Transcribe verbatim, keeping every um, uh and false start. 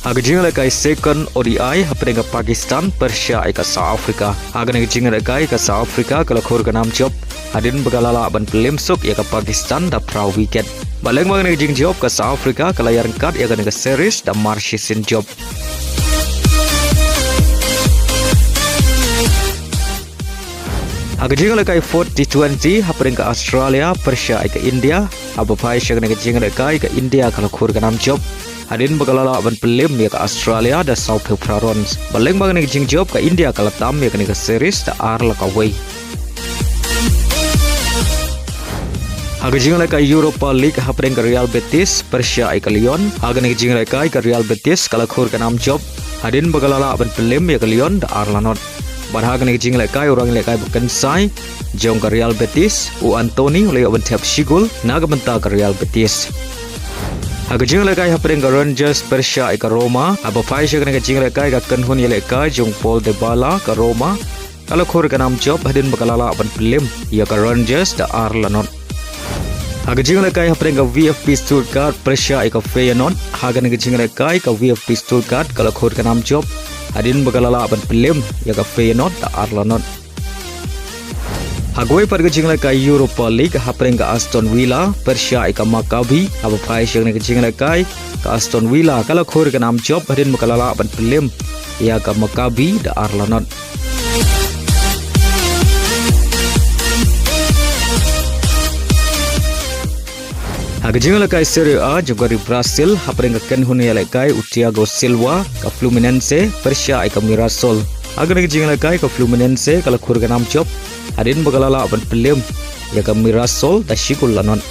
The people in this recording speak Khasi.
Ha ka jingïalehkai second O D I hapdeng ka Pakistan pyrshah ïa ka South Africa. Ha kane ka jingïalehkai ka South Africa ka la khur ka nam jop hadien ba ka la lah ban pynlem suk ïa ka Pakistan da phra wicket. Bad lyngba kane ka jingjop ka South Africa ka la ïaryngkat ïa kane ka series da mar shisien jop. Ha ka jingïalehkai fourth T twenty hapdeng ka Australia pyrshah ïa ka India, haba phai sha kane ka jingïalehkai ka India ka la khur ka nam jop hadien ba ka la lah ban pynlem ïa ka Australia da sawphew phra runs. Bad lyngba kane ka jingjop ka India ka la tam ïa kane ka series da ar la ka wei. Ha ka jingïalehkai Europa League hapdeng ka Real Betis pyrshah ïa ka Lyon. Ha kane ka jingïalehkai ka Real Betis ka la khur ka nam jop hadien ba ka la lah ban pynlem ïa ka Lyon da ar la not. Bad ha kane ka jingïalehkai u rangïalehkai ba kynsai jong ka Real Betis, u Antony, u la ïoh ban thep shi gol na ka bynta ka Real Betis. Ha ka jingïalehkai hapdeng ka Rangers pyrshah ïa ka Roma, haba phai sha kane ka jingïalehkai ka kynhun ïalehkai jong Paul Dybala ka Roma ka la khur ka nam jop hadien ba ka la lah ban pynlem ïa ka Rangers da ar la not. Ha ka jingïalehkai hapdeng ka VfB Stuttgart pyrshah ïa ka Feyenoord. Ha kane ka jingïalehkai ka VfB Stuttgart ka la khur ka nam jop hadien ba ka la lah ban pynlem ïa ka Feyenoord da ar la not. Ha kawei pat ka jingïalehkai Europa League hapdeng ka Aston Villa pyrshah ïa ka Maccabi, haba phai sha kane ka jingïalehkai ka Aston Villa ka la khur ka nam jop hadien ba ka la lah ban pynlem ïa ka Maccabi da ar la not. Ha ka jingïalehkai Serie A jong ka ri Brazil hapdeng ka kynhun ïalehkai u Thiago Silva ka Fluminense pyrshah ïa ka Mirassol. Ha kane ka jingïalehkai ka Fluminense ka la khur ka nam jop hadien ba ka la lah ban pynlem ïa ka Mirassol da shi gol la not.